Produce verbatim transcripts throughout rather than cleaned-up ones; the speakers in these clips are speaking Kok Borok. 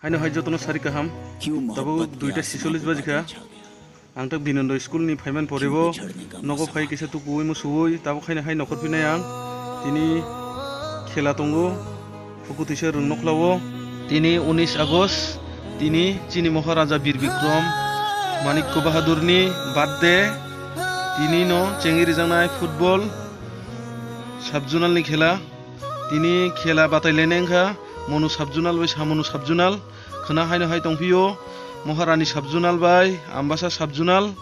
Haino hai jotono sari kaham. Tabuk duita sisollis baji kha. Ang tak Binondo school ni phaiman poribo. Nogo phai kisa tukuwi musuwi. Tabuk haino hai nokhor phinai ang. Tini khela tongo. Huku tisa rwng nokhlawo. Tini unis August. Tini chini Maharaja Bir Bikram Manikya Bahadur ni birthday. Tini no chengwi rijaknai football sub-zonal ni khela. Tini khela batai lainai wngkha Monu sub-zonal bai Samonu sub-zonal. Khwna haino hai tongphio Maharani sub-zonal bai Ambasa sub-zonal.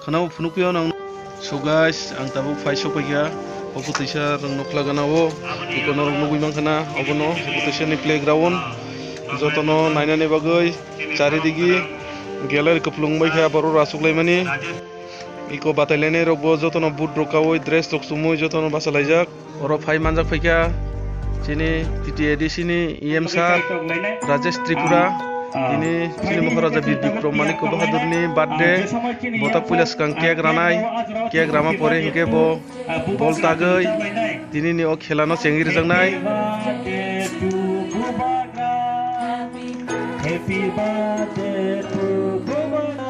Khwnabo phunukphio nang. So guys, ang tabuk phai sokpaikha. Obo twisa rwng nokhlaganao. Iko norok nugwi mankha na. Obono obo twisa ni playground. Jotono nainani bagwi charidigi gallery kupulung baikha borok rachuklaimani. Iko batai lainai rokbo jotono boot rok kawi, dress rok chumui jotono bachalaijak. Oro phai manjak phaikha chini T T A D C ni E M sir Rajesh Tripura. Tini chini Maharaja Bir Bikram Manikya Bahadur ni birthday. Bo tak puila swkang cake ranai. Cake rama pore hinkhe bo bol tagwi tini ni o khela no chengwi rwjaknai. Happy birthday to Bubana.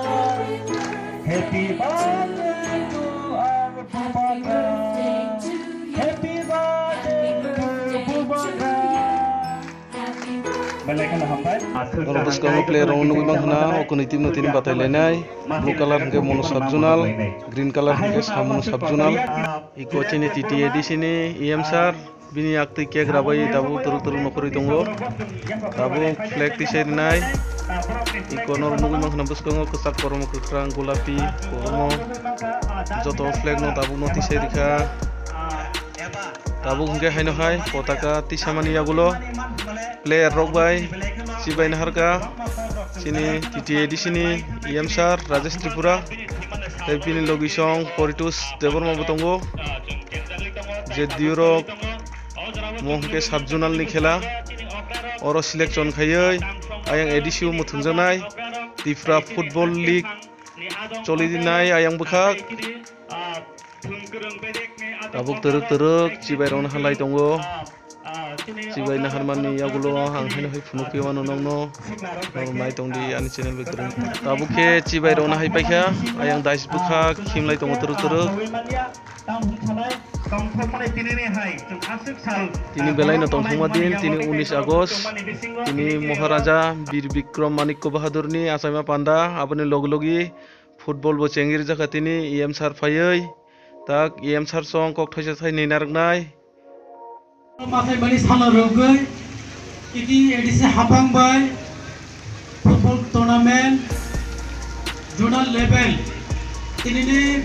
Happy birthday to our Bubana. Happy birthday to Bubana. Norok bwskango player rok nugwi mankha na, o kwnwi team no tini batai lainai. Blue colour hinkhe Monu sub-zonal, green colour hinkhe Samonu sub-zonal. Iko chini T T A D C ni E M sir. Bini yaktwi cake rabai tabuk twrwk twrwk nokhorwi tongo. Tabuk flag tisai rwnai. Iko norok nugwi mankha na bwskango kwchak, kormo kwkhwrang, gulapi, kormo. Joto flag no tabuk no tisai rwkha. Tabuk hinkhe haino hai potaka tisamani yagulo player rok bai chibai naharkha chini T T A D C ni E M sir Rajesh Tripura. Tei bini logisong Poritos Debbarma bo tongo. Je diyorok mo hwnkhe sub-zonal ni khela. Oro selection khaiwi ayang A D C o muthungjaknai Tripura Football League choli dinai ayang bwkhak. Tabuk twrwk twrwk chibai rokno halai tongo. Chibai naharmani yagulo ang haino hai phunukwi mano nokno. Norok nai tongdi ani channel bai kwrwng. Tabuk khe chibai rokno hai paikha, ayang dais bwkha khimlai tongo twrwk twrwk. Tini belai no tongthokma din, tini unis August, tini Maharaja Bir Bikram Manikya Bahadurni achaima panda, aboni logi logi football bo chengwi rwjakha tini E M sir phaiwi. Tak E M sir song kok thaisa thai nina rwknai. Mathai mani salo rwgwi, titi A D C hapang bai football tournament zonal level tinini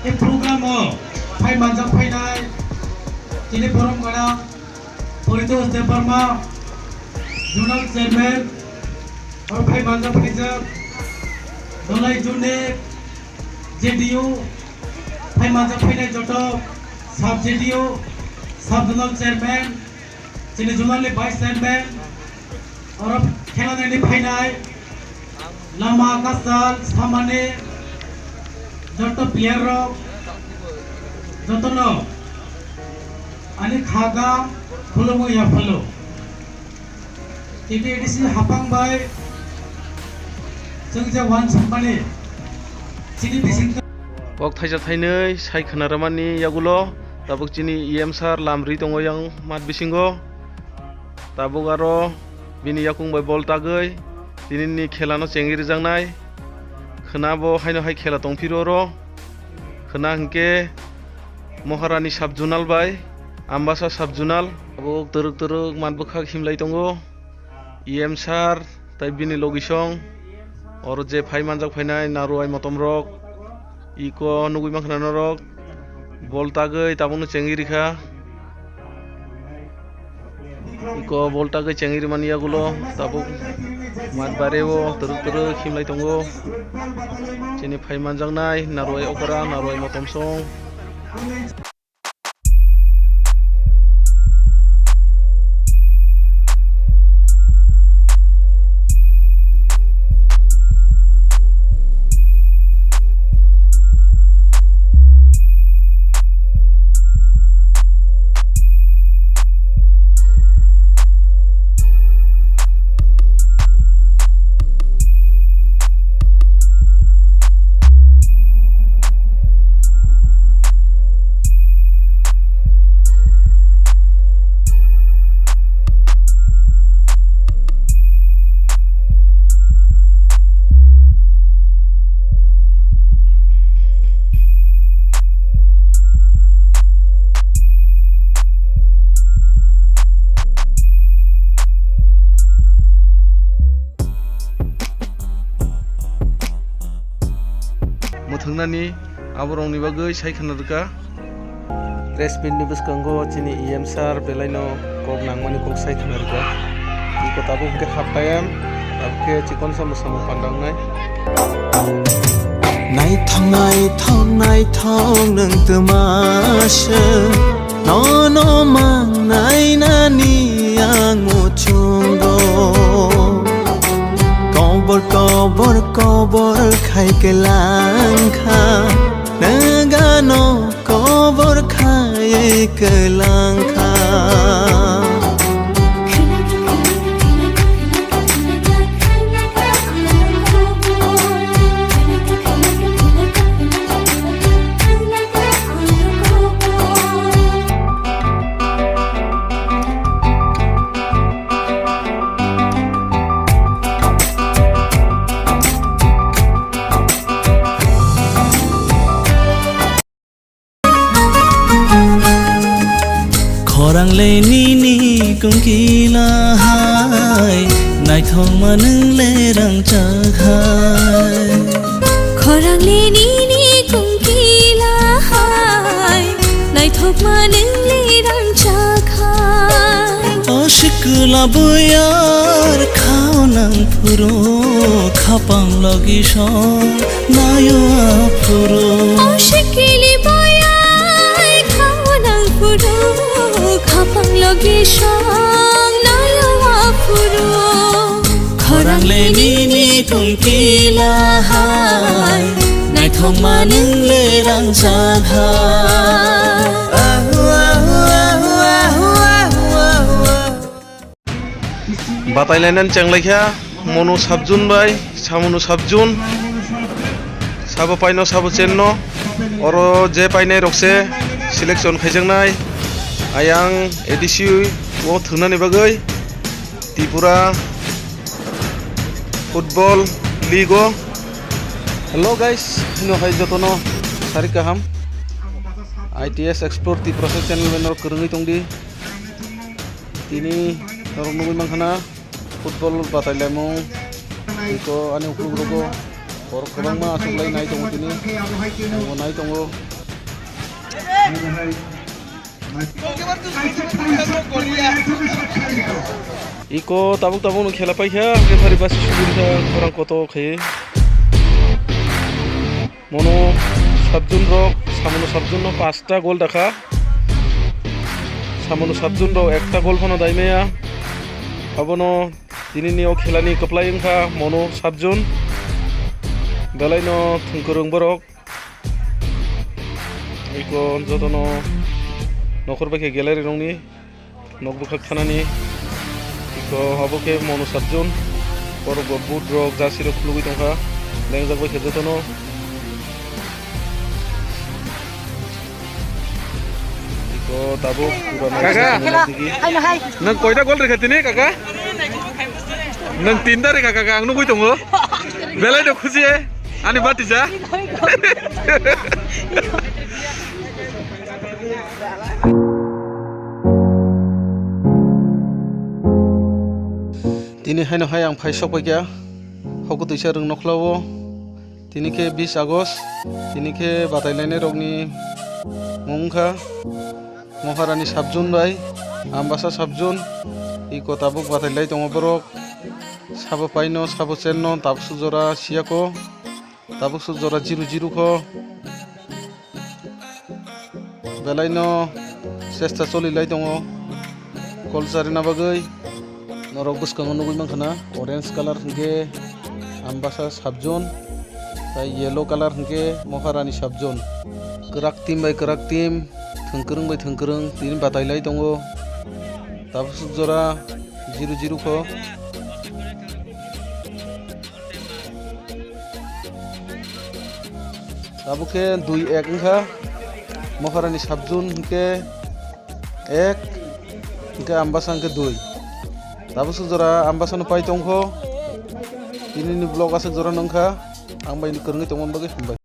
e program o phai manjak phainai tini borom gana Poritos Debbarma, Zonal Chairman, oro phai manjak phaijak, Dholai Zone ni J D U, phai manjak phainai joto Sub J D U, Sub Zonal Chairman, chini Zonal ni Vice Chairman, oro khelanaini phainai, lama kachal samani joto player rok jotono ani kha gam khulumwi yaphalo. T T A D C hapang bai chwng je uansukmani chini bising. Kok thaisa thainwi sai khna rwmani yagulo tabuk chini E M sir lamri tongo yang mat bisingo. Tabuk aro bini yakung bai bol tagwi tinini khelano chengwi rwjaknai. Khwna bo haino hai khela tongphiro oro. Khwna hinkhe Maharani sub zonal bai Ambasa sub zonal. Tabuk twrwk twrwk mat bwkhak himlai tongo. E M sir tei bini logisong. Oro je phai manjak phainai naruai motom rok. Iko nugui mankha na norok. Bol tagwi tabukno chengwi rikha. Iko bol tagwi chengwi rimani yagulo tabuk mat bareo twrwk twrwk himlai tongo. Chini phai manjaknai naruai okra, naruai motom song. thwngnani aborokni bagwi sai khwna rwkha. Press meet ni bwskango chini E M sir belaino kok nangmani kok sai khwna rwkha. Iko tabuk hwnkhe half time, tabuk khe chikon samung samung panda wngnai. Naithok, naithok, naithok nwng twma se, nono mang nainani ang muchungo. Kobor, kobor, kobor khai kwlangkha, nagano kobor khai kwlangkha. Khorang le nini kungkila hai, naithok ma nwng le rangchak hai. Khorang le nini kungkila hai, naithok ma nwng le rangchak hai. O sikla buyar khao nang phuru, khapang logi song nayo aphuru. O sikili boyai khao nang phuru, khapang logi song nayo aphuru. Khorang le nini kungkila hai, naithok ma nwng le rangchak hai. Batai lainani chenglaikha Monu Sabjun bai Samunu Sabjun, sabo paino sabo chenno. Oro je painai rok se selection khaijaknai ayang A D C o thwngnani bagwi Tripura Football League o. Hello guys, hino hai jotono sari kaham. I T S Explore Tiprasa channel bai norok kwrwngwi tongdi. Tini norok nugwi mankha na football batai laimung. Iko ani ukuluk rogo borok kwbangma achuklai nai tongo tini. Tongo nai tongo. Iko tabuk tabuk no khela paikha, referee basi sugurikha, khorang koto khe. Mono Sabjun rok, Samono Sabjun no pasta gol dakha. Samono Sabjun rok ekta gol phano daimaya. Abono tinini o khelani kwplai wngkha Mono Sabjun. Belai no thwngkwrwng borok. Iko jotono nokhor bai khe gallery rokni nok bwkhak thanani. Iko obo khe Monu Sabjun. Borok bo boot rok, jersey rok khulugwi tongkha. Lengjak bai khe jotono. Iko tabuk pura kaka, nai tigi. Nwng koita gol rikha tini, kaka? Nwng tinta rikha, kaka, ang nugwi tongo. Belai do khusi, ani batija. Tini haino hai ang phai sok paikha, hokutwisa rwng nokhlao. Tini khe bis August, tini khe batai lainai rokni mung wngkha Moharani Sabjun bai Ambasa Sabjun. Iko tabuk batai lai tongo borok, sabo paino, sabo chenno, tabuk suk jora siyako. Tabuk suk jora zero zero kho. Belai no chesta choli lai tongo gol charina bagwi. Norok bwskango nugwi mankha na orange colour hinkhe Ambasa Sabjun, tai yellow colour hinkhe Moharani Sabjun. Kwrak team bai kwrak team, thwngkwrwng bai thwngkwrwng tini batai lai tongo. Tabuk suk jora zero zero kho. Tabuk khe dui ek wngkha, Moharani Sabjun hinkhe ek, hinkhe Ambasa hinkhe dui. Tabuk suk jora Ambasa no pai tongkho, tini ni vlog aswk jora no wngkha, ang bai kwrwngwi tongmani bagwi hambai.